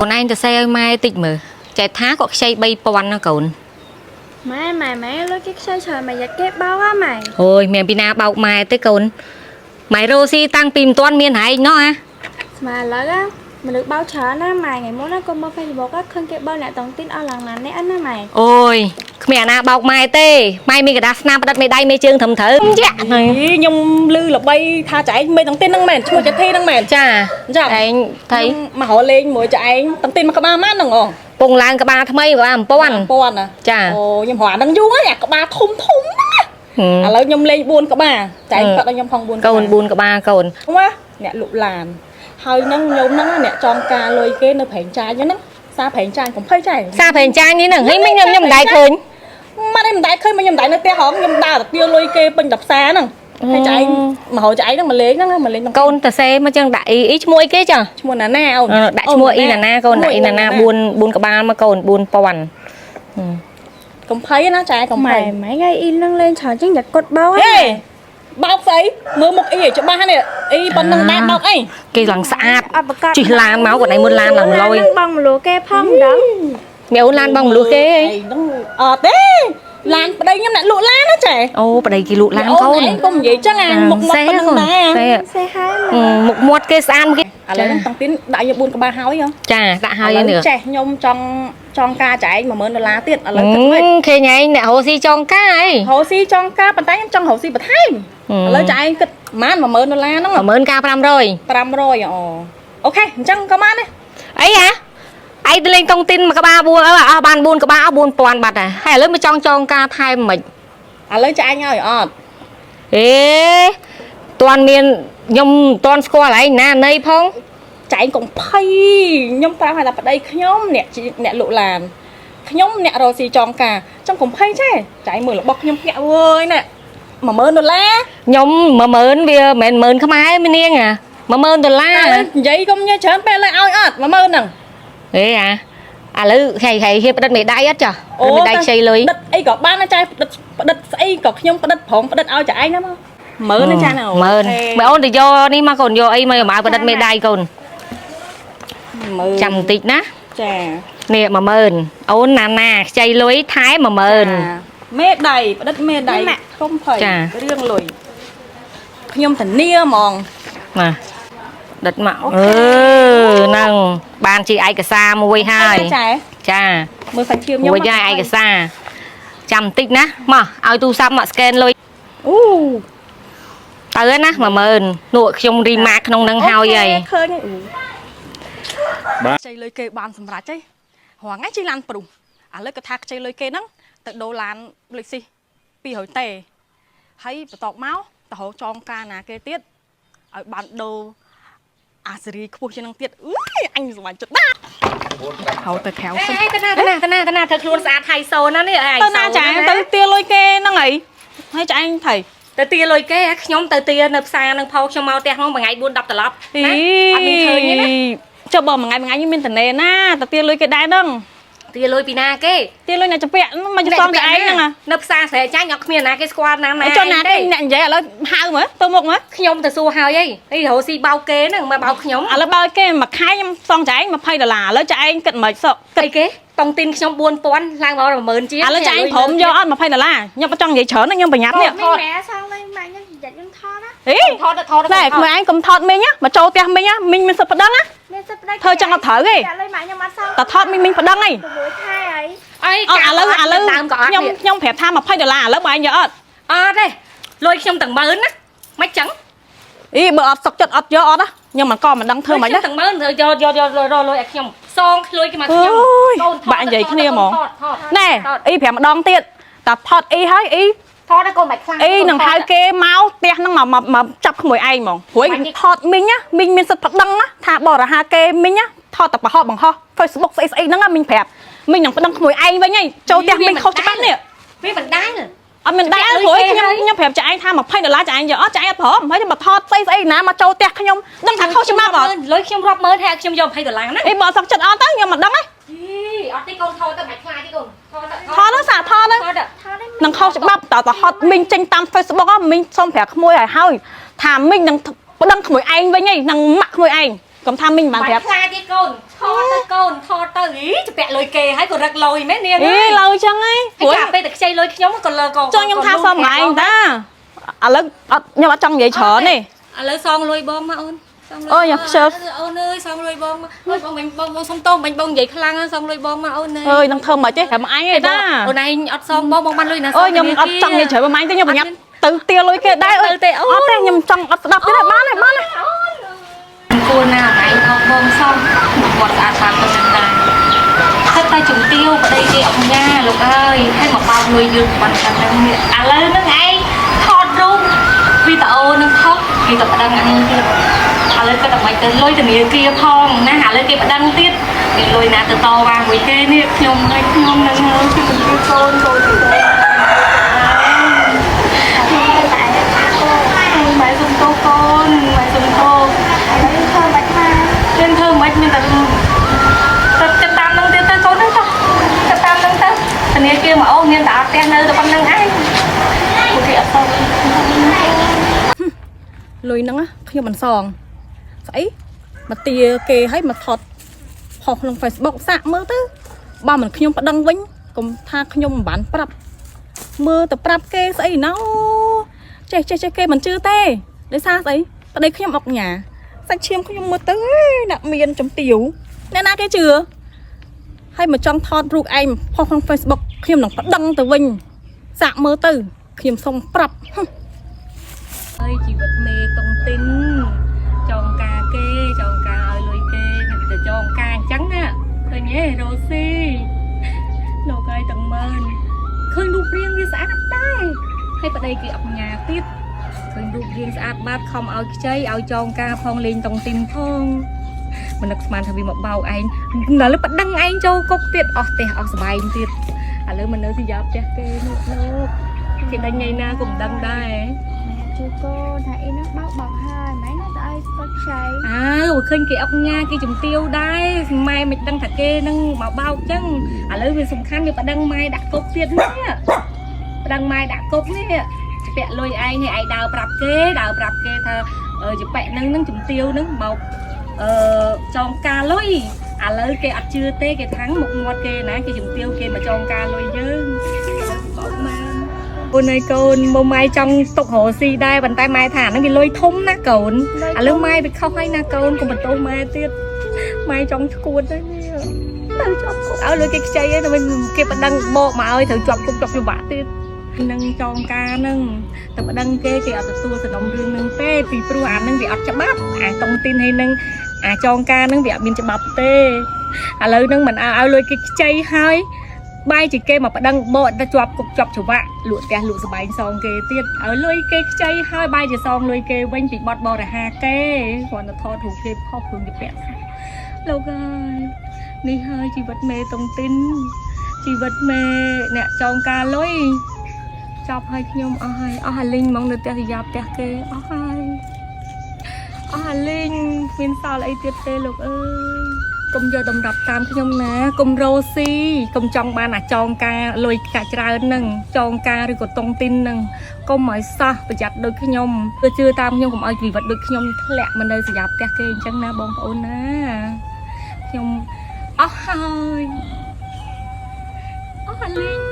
កូនឯងទៅសេឲ្យម៉ែតិចមើលចែថាគាត់ខ្ចី3000ណាកូន ម៉ែម៉ែម៉ែលុយគេខ្ចីច្រើនមកយ៉ាត់គេបោកហ៎ម៉ែ អូយមានពីណាបោកម៉ែទេកូនម៉ែរ៉ូស៊ីតាំងពីមិនទាន់មានហែងណោះអា ស្មើឥឡូវណាមនុស្សបោកច្រើនណាម៉ែថ្ងៃមុនណាកូនមក Facebook ឃើញគេបោកអ្នកតងទីនអស់ឡើងណាស់នេះអត់ណាម៉ែ អូយគ្មានអាណាបោកម៉ែទេម៉ែមានកដាស់ស្នាមផ្ដិតមេដៃមេជើងត្រឹមត្រូវយ៉ាហ្នឹង យីខ្ញុំលឺល្បីថាចែងមេតងទីនហ្នឹងមែនឈ្មោះចធីហ្នឹងមែន ចា ចា ឯងថៃ មករកលេងមួយចែងតងទីនមកក្បាលម៉ានហ្នឹងអូ ពងឡើងក្បាលថ្មីក្បាល1000 ពាន់ណា ចា អូខ្ញុំរកអាហ្នឹងយូរហើយអាក្បាលធំធំហ្នឹងណា ហឹម ឥឡូវខ្ញុំលេង4ក្បាលចែងគាត់ឲ្យខ្ញុំផង4ក្បាល កូន4ក្បាលកូន ណាអ្នកលក់ឡានហើយហ្នឹងខ្ញុំហ្នឹងណាអ្នកចងការលុយគេនៅប្រេងចាយហ្នឹងសារប្រេងចាយកុំភ័យចែង សារប្រេងចាញនេះហ្នឹងហីមិញខ្ញុំខ្ញុំមិនដែរឃើញ ម៉ាត់ឯងមិនដែរឃើញមកខ្ញុំមិនដែរនៅផ្ទះហងខ្ញុំដើរទៅទាលុយគេពេញតែផ្សារហ្នឹងហើយចែងមករកចែងហ្នឹងមកលេងហ្នឹងណាមកលេងហ្នឹង កូនទៅសេមកចឹងដាក់អ៊ីអ៊ីឈ្មោះអីគេចា ឈ្មោះណាណាអូន អឺដាក់ឈ្មោះអ៊ីណាណាកូនដាក់អ៊ីណាណា4 4ក្បាលមកកូន4000 កំភៃណាចែកំ ម៉ែ ភៃ ម៉ែថ្ងៃអ៊ីននឹងលេងច្រើនជាងយ៉ាត់គាត់បោកហ៎ ហេបោកស្អីមើលមុខអ៊ីឲ្យច្បាស់នេះអ៊ីប៉ុណ្ណឹងដែរបោកអី គេឡើងស្អាត អត់ប្រកាស ជិះឡានមកគាត់ឯងមុនឡានឡើងលយ បងមលូគេផងមិនដឹង មីអូនឡានបងមលុះគេអី ហ្នឹងអត់ទេឡានប្តីខ្ញុំអ្នកលក់ឡានណាចែ អូប្តីគេលក់ឡានកូន ឯងកុំនិយាយចឹងអាមុខមកប៉ុណ្ណឹងដែរ សេ សេហើយ អឺមុខមាត់គេស្អាតគេ ឥឡូវហ្នឹងតាំងពីដាក់យក4ក្បាលហើយហ៎ ចាដាក់ហើយនេះ ចេះខ្ញុំចង់ចង់ការចែក10000ដុល្លារទៀតឥឡូវគិតវិញ ឃើញឯងអ្នករស់ស៊ីចងការអី រកស៊ីចង់ការប៉ុន្តែខ្ញុំចង់រកស៊ីបន្ថែមឥឡូវចែងគិតប្រហែល10000ដុល្លារហ្នឹង 10000កា500 500អូអូខេអញ្ចឹងក៏បានដែរ អីហ่ะឯងទៅលេងតុងទីនមួយក្បាល4អឺអស់បាន4ក្បាលអស់4000បាត់ហើយហើយឥឡូវមកចង់ចងការថែមមិន ឥឡូវចែងឲ្យអត់ អេតាន់មានខ្ញុំមិនតាន់ស្គាល់ឯងណាណីផង ចែងកុំភ័យខ្ញុំប្រាប់ឲ្យថាប្តីខ្ញុំអ្នកជាអ្នកលក់ឡានខ្ញុំអ្នករកស៊ីចងការចង់កុំភ័យចេះចែងមើលរបស់ខ្ញុំភ្ញាក់វើយណែ10000ដុល្លារ ខ្ញុំ10000វាមិនមែន10000ខ្មែរមីនាងអា10000ដុល្លារ តែនិយាយកុំញ៉ៃច្រើនពេលឡើយឲ្យអត់10000ហ្នឹង អេអាឥឡូវហៃហៃហៀបផ្ដិតមេដៃអត់ចាផ្ដិតមេដៃខ្ចីលុយ ផ្ដិតអីក៏បានដែរចែផ្ដិតផ្ដិតស្អីក៏ខ្ញុំផ្ដិតព្រមផ្ដិតឲ្យចែឯងណាមក10000ណាចាណា 10000មើលអូនទៅយកនេះមកកូនយកអីមកឲ្យផ្ដិតមេដៃកូន 10000 ចាំបន្តិចណា ចា នេះ10000អូនណាណាខ្ចីលុយថែម10000 មេដៃផ្ដិតមេដៃកុំភ័យ ចា រឿងលុយខ្ញុំធានាហ្មង មកដិតមកអឺហ្នឹងបានជាឯកសារមួយហើយ ចា ចា មើលសាច់ឈាមខ្ញុំ មួយហើយឯកសារចាំបន្តិចណាមកឲ្យទូរស័ព្ទមក scan លុយ អូ ទៅហើយណា10000នោះខ្ញុំរីម៉ាក្នុងនឹងហើយហើយ ឃើញហើយ បាទ ខ្ចីលុយគេបានសម្រាប់ហីរងថ្ងៃជិះឡានព្រុសឥឡូវគាត់ថាខ្ចីលុយគេហ្នឹងទៅដូរឡានលេខស៊ី200ទេហើយបន្ទាប់មកទៅរកចងការណាគេទៀតឲ្យបានដូរអាសេរីខ្ពស់ជាងហ្នឹងទៀតអើយអញស្រឡាញ់ចិត្តណាស់ហៅទៅក្រៅសិន អេតាណាតាណាតាណាតាណាធ្វើខ្លួនស្អាតហៃសូណានេះហៃ ទៅណាចាទៅទាលុយគេហ្នឹងហីហើយចាឯងថៃ ទៅទាលុយគេខ្ញុំទៅទានៅផ្សារនឹងផោខ្ញុំមកផ្ទះហ្នឹងមួយថ្ងៃ4 10ត្រឡប់ណាអត់មានឃើញទេណា ចុះបើមួយថ្ងៃមួយថ្ងៃខ្ញុំមានតនេណាទៅទាលុយគេដែរហ្នឹង ទាលុយពីណាគេ ទាលុយអ្នកជពាក់មកសំតែឯងហ្នឹង នៅផ្សារស្រែចាញ់អត់គ្មានណាគេស្គាល់ណាណា ចុះណាគេអ្នកនិយាយឥឡូវហៅមើលទៅមុខមើល ខ្ញុំទៅសួរហើយអីអីរកស៊ីបោកគេហ្នឹងមកបោកខ្ញុំ ឥឡូវបើគេមួយខែខ្ញុំសងចែង20ដុល្លារឥឡូវចែងគិតមិនសុកគិត អីគេតុងទីនខ្ញុំ4000ឡើងមក10000ជាង ឥឡូវចែងព្រមយកអត់20ដុល្លារខ្ញុំអត់ចង់និយាយច្រើនណាខ្ញុំប្រញាប់នេះ ម៉ែម៉ែសងលេងម៉ែខ្ញុំយ៉ាត់ខ្ញុំថតណា ហី ថតថត ណែក្មួយឯងកុំថតមីងណាមកចូលផ្ទះមីងណាមីងមានសិទ្ធិប្តឹងណា មានសិទ្ធិប្តី ធ្វើចឹងអត់ត្រូវទេ ចាលុយម៉ែខ្ញុំអត់សង តថតមីងមីងប្តឹងហី 6ខែហើយ អី អត់ឥឡូវឥឡូវ ដើមក៏អត់ ខ្ញុំខ្ញុំប្រាប់ថា20ដុល្លារឥឡូវបើឯងយកអត់ អត់ទេលុយខ្ញុំទាំង10000ណាមិនចឹង អីបើអត់សុកចិត្តអត់យកអត់ណាខ្ញុំមិនក៏មិនដឹងធ្វើម៉េចណា ទាំង10000យកយកយកយកលុយឲ្យខ្ញុំសងលុយគេមកខ្ញុំ អូយ កូនថត បាក់និយាយគ្នាហ្មង ថតថត ណែអ៊ីប្រាប់ម្ដងទៀតតថតអ៊ីហើយអ៊ី ថតឲ្យកូនមិនខ្លាច អ៊ីនឹងហៅគេមកផ្ទះហ្នឹងមកមកមកចាប់ក្មួយឯងហ្មងព្រោះឯងថតមីងណាមីងមានសិទ្ធិប្តឹងណាថាបរិហាគេមីងណាថតតែបង្ហោះបង្ហោះ Facebook ស្អីស្អីហ្នឹងណាមីងប្រាប់មីងនឹងប្តឹងក្មួយឯងវិញហីចូលផ្ទះមីងខុសច្បាប់នេះ វាមិនដែរ អត់មានដែរព្រោះខ្ញុំខ្ញុំប្រាប់ចាឯងថា20ដុល្លារចាឯងយកអត់ចាឯងអត់ព្រមហើយមកថតស្អីស្អីណាមកចូលផ្ទះខ្ញុំដឹងថាខុសច្បាប់អត់ លុយខ្ញុំរាប់ម៉ឺនហើយខ្ញុំយក20ដុល្លារណា អីបើអត់សុខចិត្តអត់ទៅខ្ញុំមិនដឹងទេ អីអត់ទេកូនថតទៅមិនខ្លាចទេកូនថតទៅ ថតទៅសាកថតទៅ ថតទៅ ថតទេ នឹងខុសច្បាប់តើតហត់មីងចេញតាម Facebook ហ៎មីងសុំប្រាប់ក្មួយឲ្យហើយថាមីងនឹងប្តឹងក្មួយឯងវិញហីនឹងម៉ាក់ក្មួយឯងកុំថាមីងមិនបានប្រាប់ ខ្លាចទេកូនថ ថតទៅកូនថតទៅអីជពាក់លុយគេហើយក៏រឹកលុយមែននាង អីលើចឹងហី ព្រោះពេលតែខ្ចីលុយខ្ញុំក៏លើក៏ ចង់ខ្ញុំថាសមឯងតាឥឡូវអត់ខ្ញុំអត់ចង់និយាយច្រើនទេ ឥឡូវសងលុយបងមកអូនសងលុយ អូយខ្ជិល អូនអើយសងលុយបងមកអូយបងមិញបងបងសុំទោសមិញបងនិយាយខ្លាំងសងលុយបងមកអូន អើយនឹងធ្វើមិនទេតែឯងទេតា អូនឯងអត់សងបងបងបានលុយណាសង អូយខ្ញុំអត់ចង់និយាយច្រើនប៉ុន្មានទេខ្ញុំប្រញាប់ទៅទាលុយគេដែរអើយ ទេអូ អត់ទេខ្ញុំចង់អត់ស្ដាប់ទេបានទេបានទេ គួរណាឯងអត់បងសងគាត់ស្អាតបានប៉ុណ្្នឹងដែរគិតតែជំទាវប្តីគេអុកញ៉ាលោកអើយហើយមកបោកលុយយើងប៉ុណ្ណឹងនេះឥឡូវហ្នឹងឯងថតរូបវីដេអូនឹងថតគេក៏ប្តឹងអញទៀតឥឡូវគាត់តែមិនទៅលុយធនាគារផងណាឥឡូវគេប្តឹងទៀតមានលុយណាទៅតវ៉ាមួយគេនេះខ្ញុំហើយខ្ញុំនឹងហើយគឺជំទាវកូនកូនទៅម៉ែសុំទោសកូនម៉ែសុំទោស ឥឡូវធ្វើមិនថា មានធ្វើមិនមានតែទៅចិត្តតាមនឹងទៀតទៅកូនហ្នឹងទៅចិត្តតាមនឹងទៅធនាគារមកអូមានតែអត់ផ្ទះនៅតែប៉ុណ្្នឹងឯងពួកគេអត់សង លុយហ្នឹងខ្ញុំមិនសងស្អីមកទាគេឲ្យមកថតផុសក្នុង Facebook សាកមើលទៅបើមិនខ្ញុំប្តឹងវិញកុំថាខ្ញុំមិនបានប្រាប់មើលទៅប្រាប់គេស្អីណោចេះចេះចេះគេមិនជឿទេដោយសារស្អីប្តីខ្ញុំអុកញ៉ាសាច់ឈាមខ្ញុំមើលទៅអេអ្នកមានចំទាវអ្នកណាគេជឿហើយមកចង់ថតរូបឯងផុសក្នុង Facebook ខ្ញុំនឹងប្តឹងទៅវិញសាកមើលទៅខ្ញុំសូមប្រាប់ហឹម ហើយជីវិតមេតុងទីនចងការគេចងការឲ្យលុយគេនឹងទៅចងការអញ្ចឹងណាឃើញទេរ៉ូស៊ីលោកឲ្យទាំងម៉ឺនឃើញរូបរាងវាស្អាតដែរហើយប្តីគេអុកញ៉ាទៀតឃើញរូបរាងស្អាតបាតខំឲ្យខ្ចីឲ្យចងការផងលេងតុងទីនផងមិននឹកស្មានថាវាមកបោកឯងឥឡូវប្តឹងឯងចូលគុកទៀតអស់ផ្ទះអស់ស្បែងទៀតឥឡូវមិននៅទីយ៉ាផ្ទះគេនោះលោកគេដេញថ្ងៃណាក៏មិនដឹងដែរ ម៉ែជួយកូនថាអ៊ីហ្នឹងបោកបោកហើយម៉ែណាទៅឲ្យស្រុកខ្ចី អើឃើញគេអុកញ៉ាគេជំទាវដែរម៉ែមិនដឹងថាគេនឹងមកបោកចឹងឥឡូវវាសំខាន់វាប្តឹងម៉ែដាក់គុកទៀតនេះប្តឹងម៉ែដាក់គុកនេះជពាក់លុយឯងឲ្យឯងដើរប្រាប់គេដើរប្រាប់គេថាជពាក់នឹងនឹងជំទាវនឹងមកអឺចងការលុយឥឡូវគេអត់ជឿទេគេថាំងមុខមាត់គេណាគេជំទាវគេមកចងការលុយយើងបោកម៉ែអូនអើយកូនមកម៉ែចង់ទុករកស៊ីដែរប៉ុន្តែម៉ែថាហ្នឹងវាលុយធំណាកូន ឥឡូវម៉ែវាខុសហើយណាកូនកុំបន្ទោសម៉ែទៀតម៉ែចង់ឈួតហើយនេះទៅជាប់គុកឲ្យលុយគេខ្ចីហើយទៅវិញគេប្តឹងបកមកឲ្យត្រូវជាប់គុកជាប់ច្បាប់ទៀតនឹងចងការនឹងទៅប្តឹងគេគេអត់ទទួលសំណុំរឿងនឹងទេពីព្រោះអានឹងវាអត់ច្បាប់អាតុងទីនហើយនឹងអាចងការនឹងវាអត់មានច្បាប់ទេឥឡូវនឹងមិនឲ្យឲ្យលុយគេខ្ចីហើយបែរជាគេមកប្តឹងបកទៅជាប់គុកជាប់ច្បាប់លក់ផ្ទះលក់ស្បែងសងគេទៀតឲ្យលុយគេខ្ចីហើយបែរជាសងលុយគេវិញពីបត់បរិហាគេគ្រាន់តែថតរូបគេផុសរឿងគេពាក់លោកអើយនេះហើយជីវិតមេតុងទីនជីវិតមេអ្នកចងការលុយចប់ហើយខ្ញុំអស់ហើយអស់អាលីងហ្មងនៅផ្ទះយ៉ាប់ផ្ទះគេអស់ហើយអស់អាលីងគ្មានសល់អីទៀតទេលោកអើយកុំយកតម្រាប់តាមខ្ញុំណាកុំរោស៊ីកុំចង់បានអាចងការលុយកាក់ច្រើននឹងចងការឬក៏តុងទីននឹងកុំឲ្យសោះប្រយ័ត្នដូចខ្ញុំគឺជឿតាមខ្ញុំកុំឲ្យជីវិតដូចខ្ញុំធ្លាក់មកនៅស្រាប់ផ្ទះគេអញ្ចឹងណាបងប្អូនណាខ្ញុំអស់ហើយអស់អាលីង